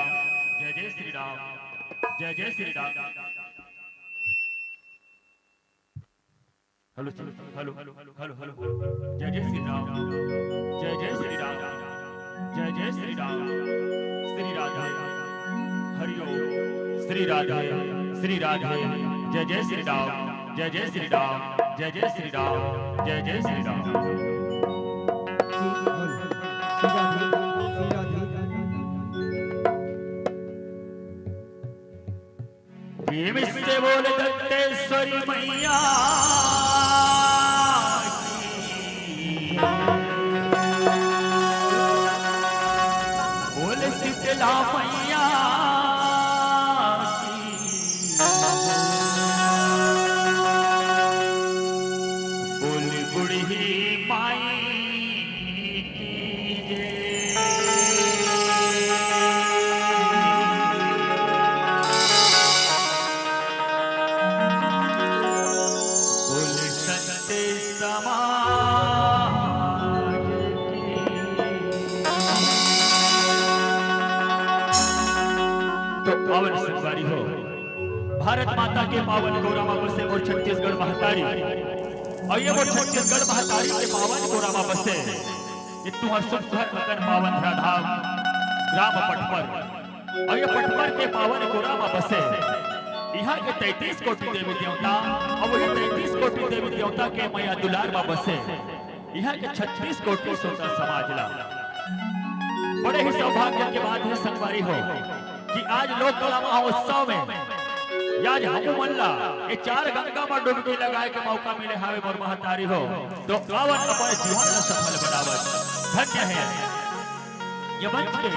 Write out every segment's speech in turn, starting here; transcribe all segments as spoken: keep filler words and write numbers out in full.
जय जय श्री राम। जय जय Shri Ram. Hello, hello, hello, hello, hello. जय जय श्री राम। जय जय श्री राम। जय जय श्री राम। श्री राधे। हरिओम। श्री राधे। श्री राधे। जय जय श्री राम। जय जय श्री राम। जय जय श्री राम। जय जय श्री राम। श्री राधे। श्री राधे। प्रेम से बोल दंतेश्वरी मैया की। बोल शीतला मैया की। बोल बूढ़ी माई की जय। बोल संत समाज की। तो पावन संगवारी हो, भारत माता के पावन गोरा मा बसे मोर छत्तीसगढ़ महतारी, अउ ये मोर छत्तीसगढ़ महतारी के पावन गोरा मा बसे ये तुंहर सुघर अकन पावन धराधाम ग्राम पटपर, अउ ये पटपर के पावन गोरा मा बसे इहाँ के तैंतीस कोटि देवी देवता, अउ वही तैंतीस कोटि देवी देवता के मया दुलार मा बसे इहाँ के छत्तीस कोटि श्रोता समाज ला। बड़े ही सौभाग्य के बात हे संगवारी हो कि आज लोक कला महोत्सव में आज हमू मन ला ये चार गंगा मा डुबकी लगाए के मौका मिले हावे मोर महतारी हो, तो आवन अपन जीवन ला सफल बनावन। धन्य हे ये मंच के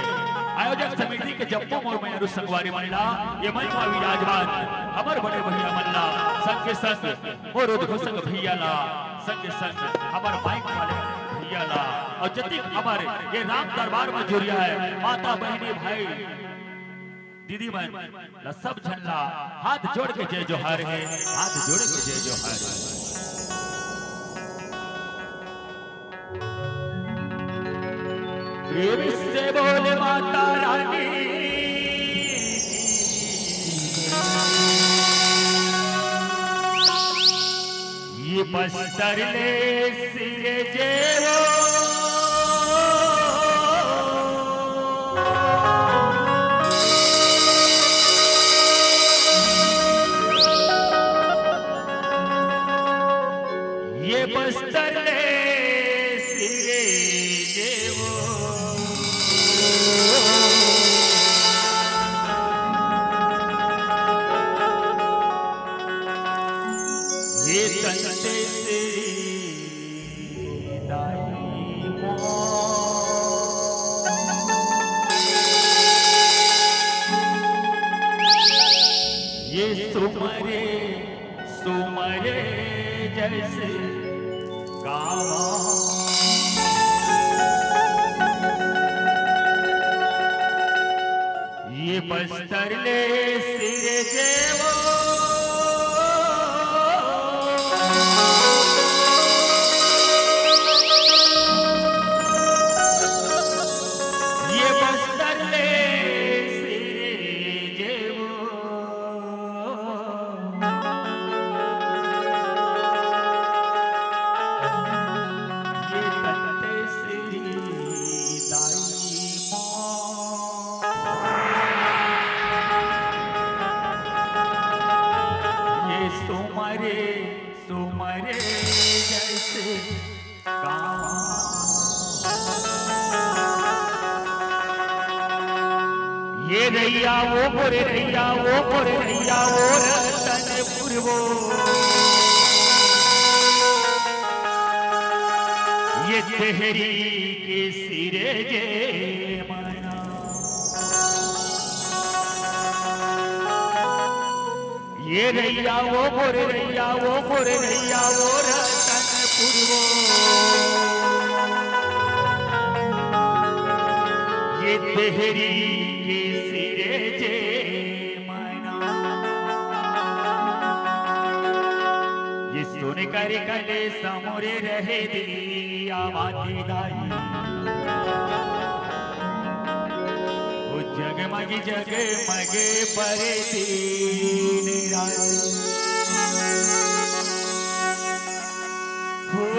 आयोजक समिति के जम्मो मोर मयारू संगवारी मन ला, ये मंच मा विराजमान हमर बड़े भैया मन ला, संग के संग मोर उद्घोषक भैया ला, संग के संग हमर माइक वाले भैया ला, अउ जतिक हमर ये राम दरबार मा जुरिया हे, माता, बहिनी, भाई, दीदी मन ला, सब झन ला हाथ जोड़ के जय जोहार हे, हाथ जोड़ के जय जोहार हे। प्रेम से बोल माता रानी की। ये बस्तर ले सिरे जेवो। ये बस्तर ले सिरे जेवो। ये संत श्री दाई मोर। ये सुमरे सुमरे जैसे गावा। ये बस्तर ले सिरे जेवो। ये बस्तर ले सिरे जेवो। ये तत्ते श्री दाई मोर। ये सुमरे सुमरे जैसे ये रैया वो मोरे रैया, वो मोरे रैया, वो रतन पुरवो। ये तेहरी के सिरे जे मना। ये रैया वो मोरे रैया, वो मोरे रैया, वो रतन पुरवो। ये तेहरी के सिरे जे मना। ये सुन कर कले समोरे रहे दिया माती दाई। वो जग मगे जगे मगे परे दीन रात। हो,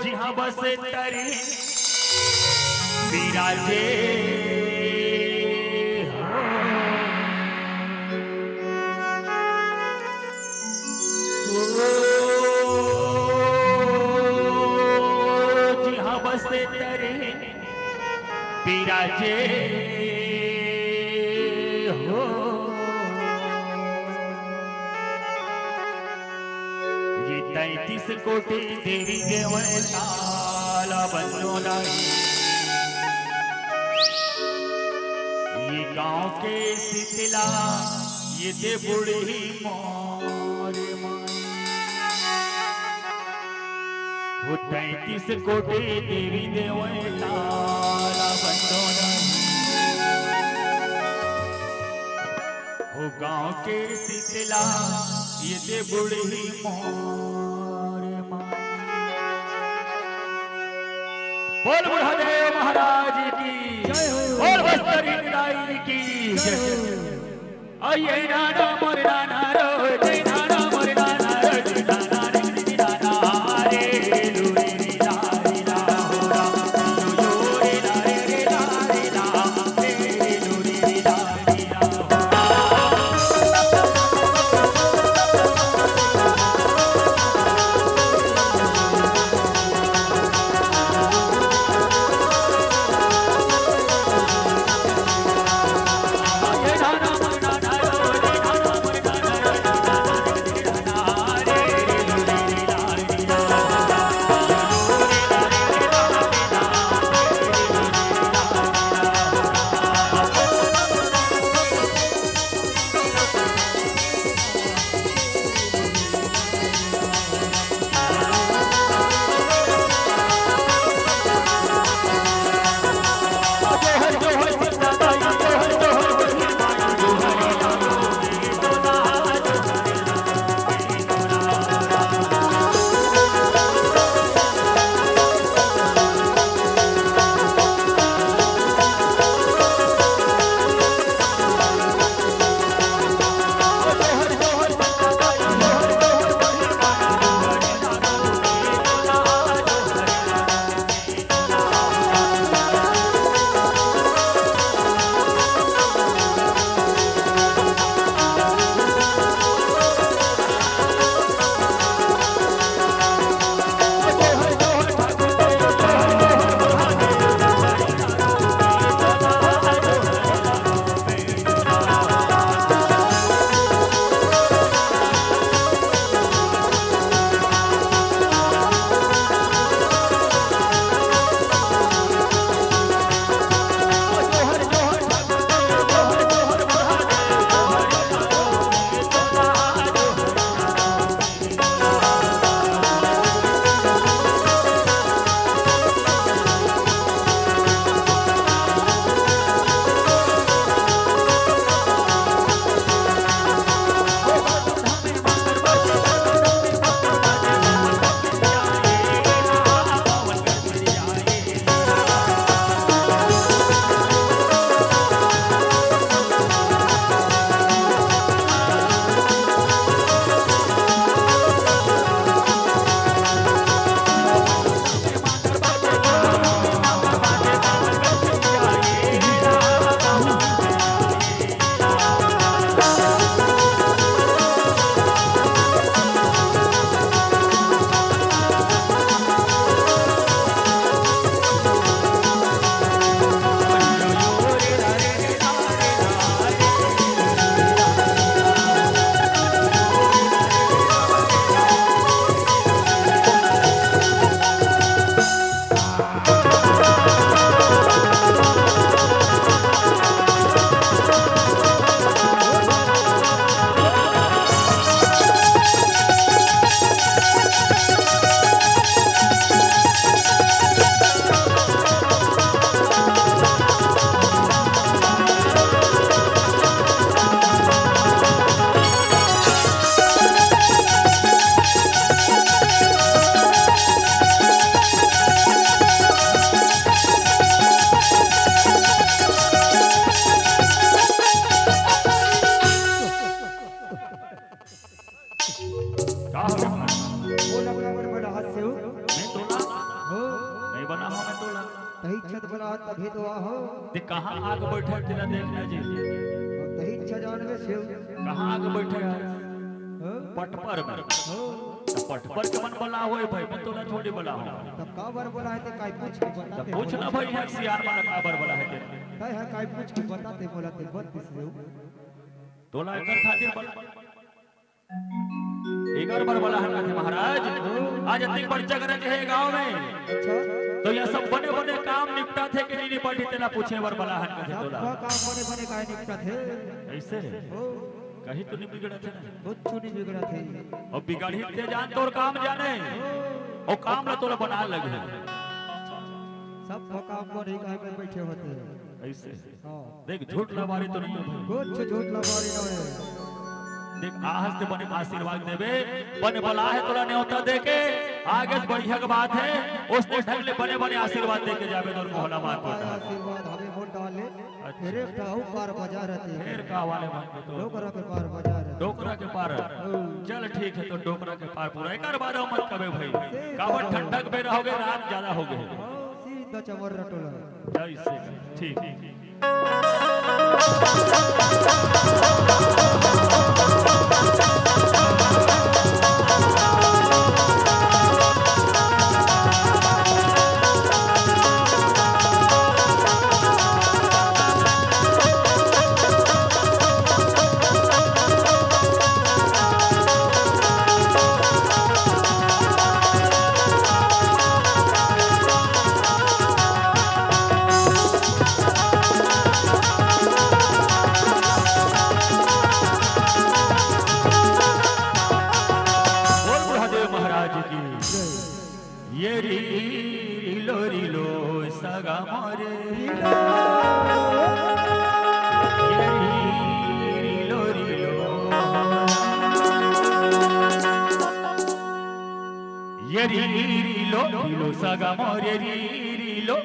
जिहाँ बसे तरी विराजे हो। ओ, जिहाँ बसे तरी विराजे हो। ये तैंतीस कोटि देवी देवता ला बंदो नाही। ये गांव के शीतला, ये दे बूढ़ी मोर माई। वो तैंतीस कोटि देवी देवता ला बंदो नाही। वो गांव के शीतला, ये दे बूढ़ी मोर माई। बोल बुढ़ादेव महाराज की, जय हो। बोल बस्तर हिंगदाई की जय। जय हो। अये नाना मोर नाना रो, जय नाना मोर नाना रो, जय नाना रे, जय नाना रे, लूरी री ला री ला हो रा, यो यो रे ला रे रे ला रे ला, रे लूरी री ला री ला हो रा। तही छत बला तभी तो आहो। ते कहाँ आके बैठे तेला देखना जी। तही छत जानबे से। कहाँ आके बैठे यार? हाँ? पटपर में। हो। त पटपर के मन बला होए भाई, मैं तोला थोड़ी बला हूँ। तब का बर बला है ते काई पूछ के बता तब ते पूछ ना बोला। भाई, यहाँ सियार मन का बर बला है ते। तय है काई पूछ के बता ते बोला ते बत्तीस से। तोला एकर खातिर बला। एकर बर बला हन कथे महाराज, आज अतिक बड़ जग रच हे गांव में। अच्छा। तो ये सब बने बने काम निपटा थे कि नहीं निपटी, तेला पूछे बर बला हन कथे सब तोला। का काम बने बने काय निपटा थे। ऐसे रे। ओ। कहीं तो नहीं बिगड़ा थे ना। कुछ नहीं बिगड़ा थे। और बिगाड़ी ते जान तोर काम जाने। ओ। और काम ला तोला बना लगे। सब का काम बने काय में बैठे होते हैं। ऐसे। हाँ। देख, झूठ लबारी तो नहीं है भाई। कुछ झूठ लबारी नहीं है। देख, आहस ते बने आशीर्वाद देबे, बने बला है तोला न्योता देके, आगे से बढ़िया के बात है, उसने ढंग ले बने बने आशीर्वाद देके जाबे तोर मोहला मार कोटा। आशीर्वाद हमें वोट डाले, अच्छा। फिर एक ठाऊ पार बजा रहती है। फिर का वाले मन के तो। डोकरा के पार बजा रहती है। डोकरा के पार। हम्म। चल ठीक है, तो डोकरा के पार पूरा एक बार मत कबे भाई। से काबर ज्यादा ठंडक में रहोगे, रात ज्यादा हो गए। हाँ, सीधा चमर्रा टोला। जय श्री कृष्ण। ठीक। बोल बुढ़ादेव महाराज की। ये री री लो री लो सगा मारे। ये री री लो री लो। ये री री लो री लो सगा मारे री री लो।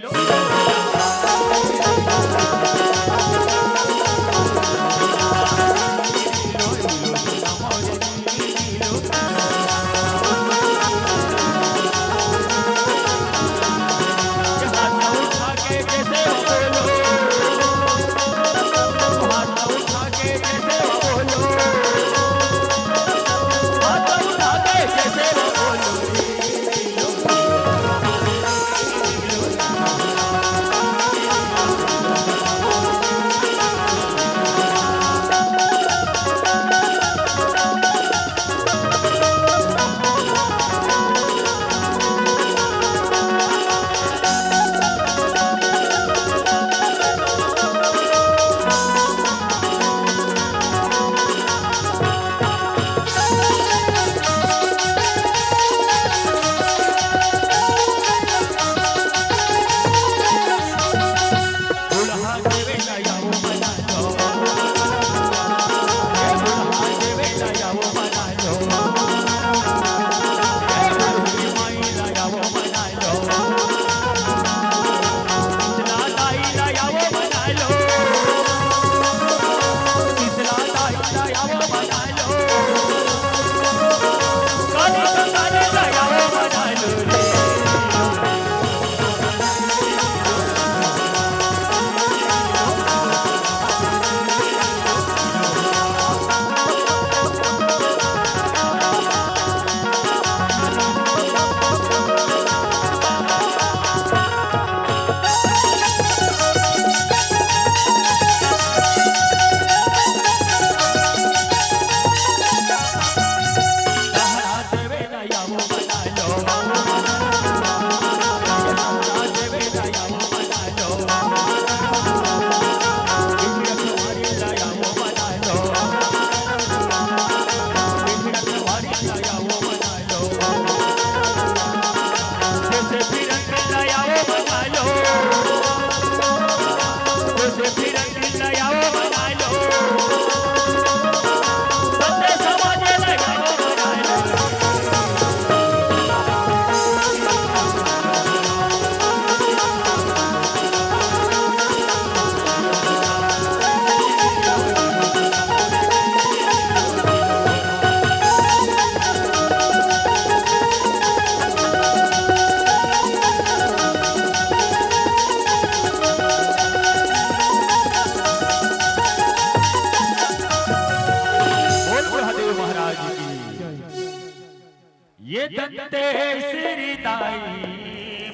दंतेसिरी दाई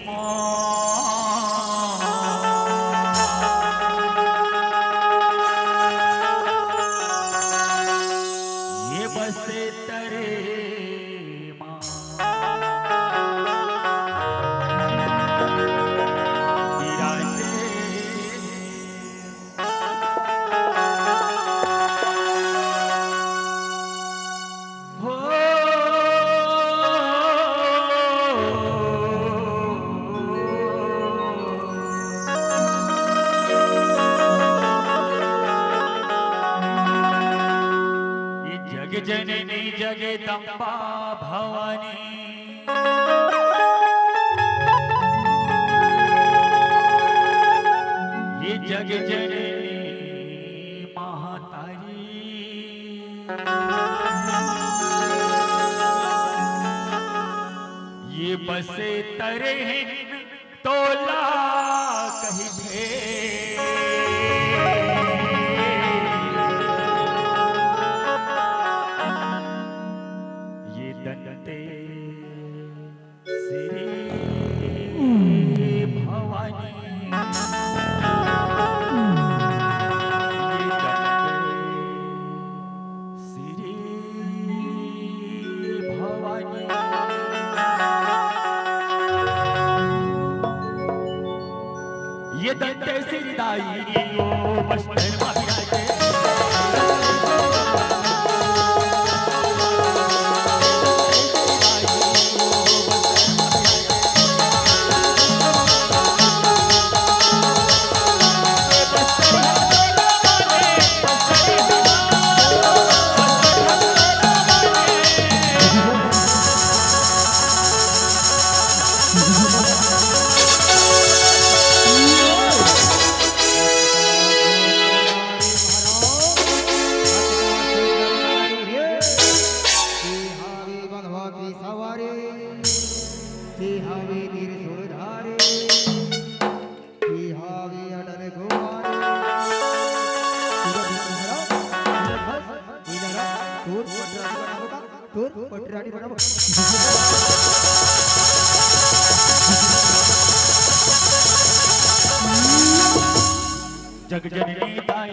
मोर। ये बसे तरे माँ विराजे। हो। ये जग जननी जगदम्बा भवानी। ये जग जननी महतारी। ये बसे तरे हिन तोला कहिथे। ये दंते सिरी भवानी। ये दंते सिरी भवानी। ये दंते सिरी दाई ओ मस्तर माया के। तोर पटरानी बनाबो। जग जननी ताई।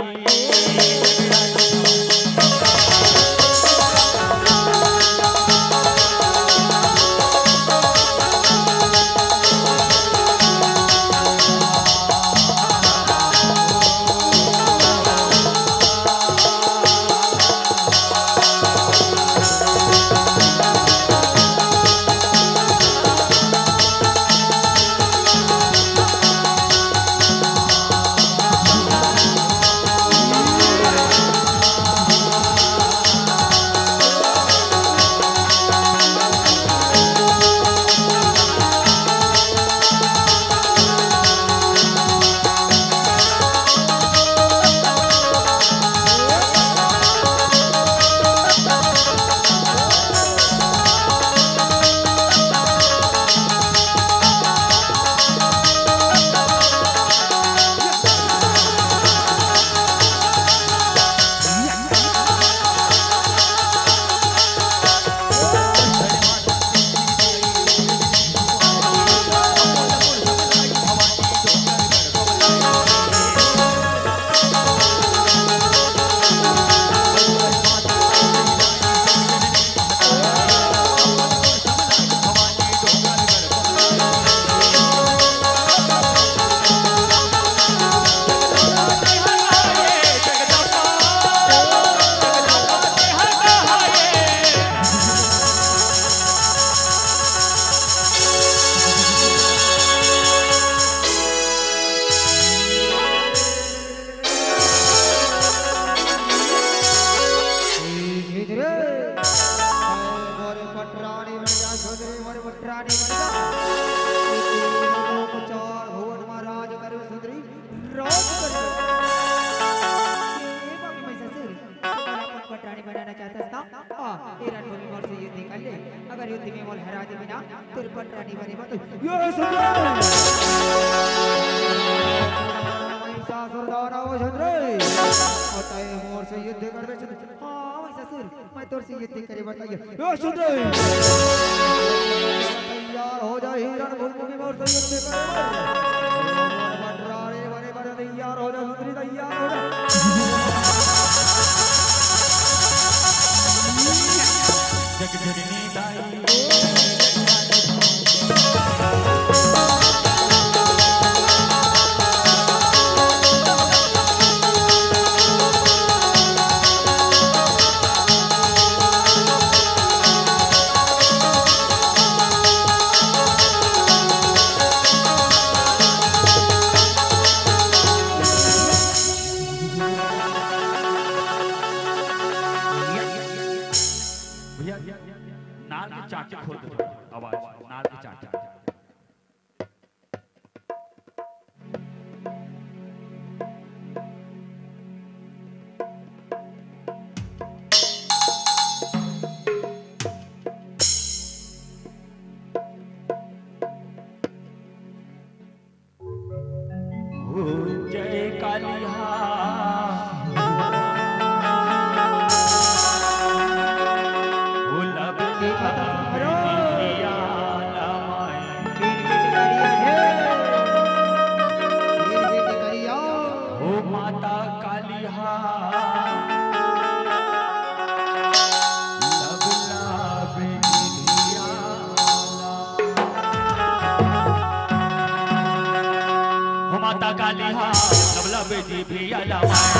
ए छिद्रे, मोर पटरानी बन जा, छोदरी, मोर पटरानी बन जा। ए तीनों लोक चार भुवन में राज करे, छोदरी, राज करे। ए बाकी मैं ससुर, अपन पटरानी बनाना चाहता था। आ, ए रणभूमि मोर से युद्ध कर ले। अगर युद्ध में मोल हरा दे बिना, तोर पटरानी बने मत। ये सुन। महिषासुर दानव छोदरी। और तय मोर से युद्ध करबे सुंदरी। हाँ, मैं ससुर, मैं तोर से युद्ध करे बर तैयार। ए सुंदरी! तैयार हो जा, हिरण भूमि में मोर से युद्ध करे बर। बटरा रे, बड़े बड़े तैयार हो जा, सुंदरी तैयार हो जा। जग जननी दाई। भैया, नाल के चांटी खोल दो, आवाज, नाल के चांटी। ओ जय कालिहा। ओ लब ओ माता कालिहा। लब लब हो माता कालिहा, लब लब जीभिया लमाए।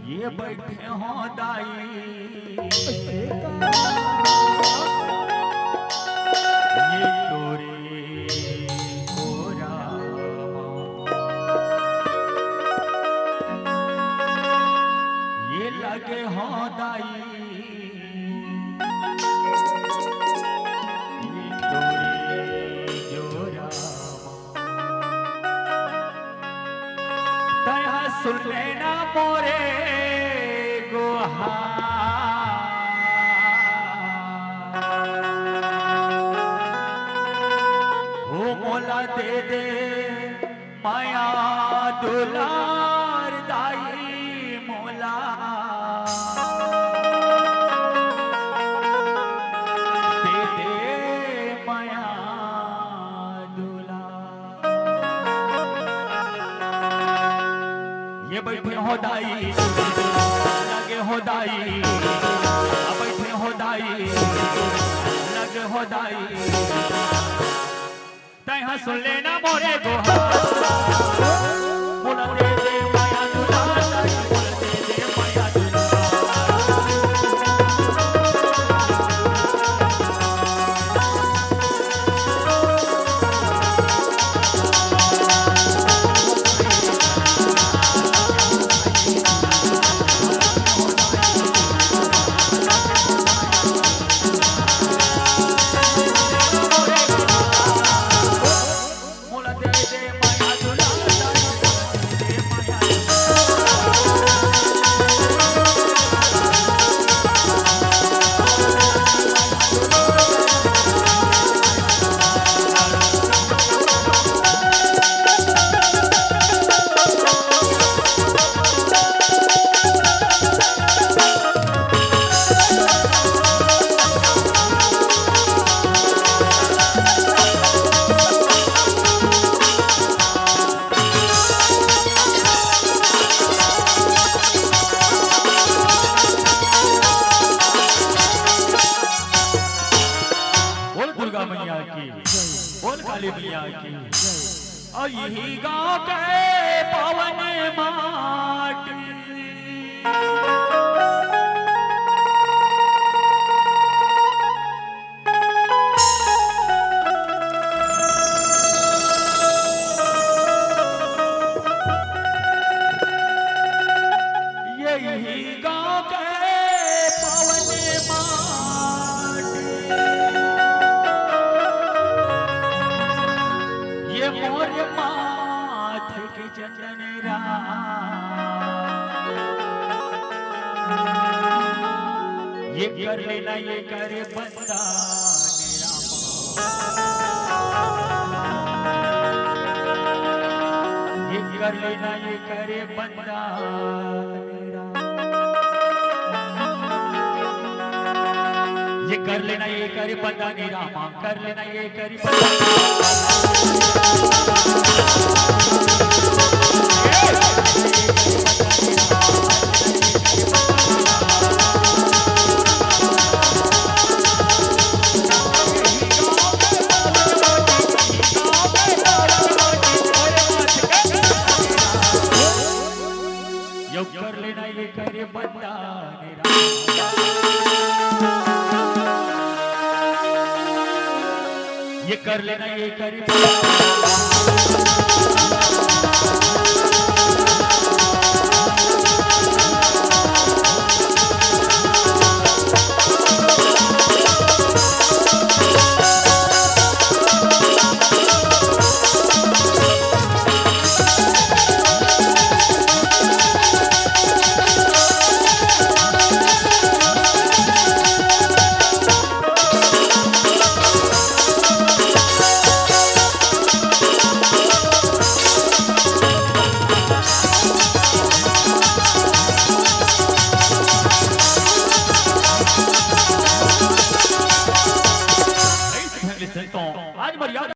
ये बैठे हो दाई, ये तोरे कोरा, ये लगे हो दाई, ये तोरे जोरा। तैं ह सुन लेना मोरे गोहार। हो मोला दे दे मया दुलार दाई मोला। दे दे मया दुलार। ये बैठे हो दाई, लगे हो दाई, आ बैठे हो दाई, लगे हो दाई। तैं ह सुन लेना मोरे गोहार। मोला दे दे मया दुलार दाई, मोला दे दे मया दुलार। भैया की। अउ इही गाँव के पावन माटी। ये इही गाँव के पावन माटी। ये मोर माथे के चंदन राम। ये कर लेना, ये करे बंदा ने राम। ये कर लेना, ये करे बंदा ने राम। ये कर लेना, ये करे बंदा ने राम। कर लेना, ये करे बंदा। यो कर लेना, ये करे बंदा ने राम। ये कर लेना, ये करे बंदा।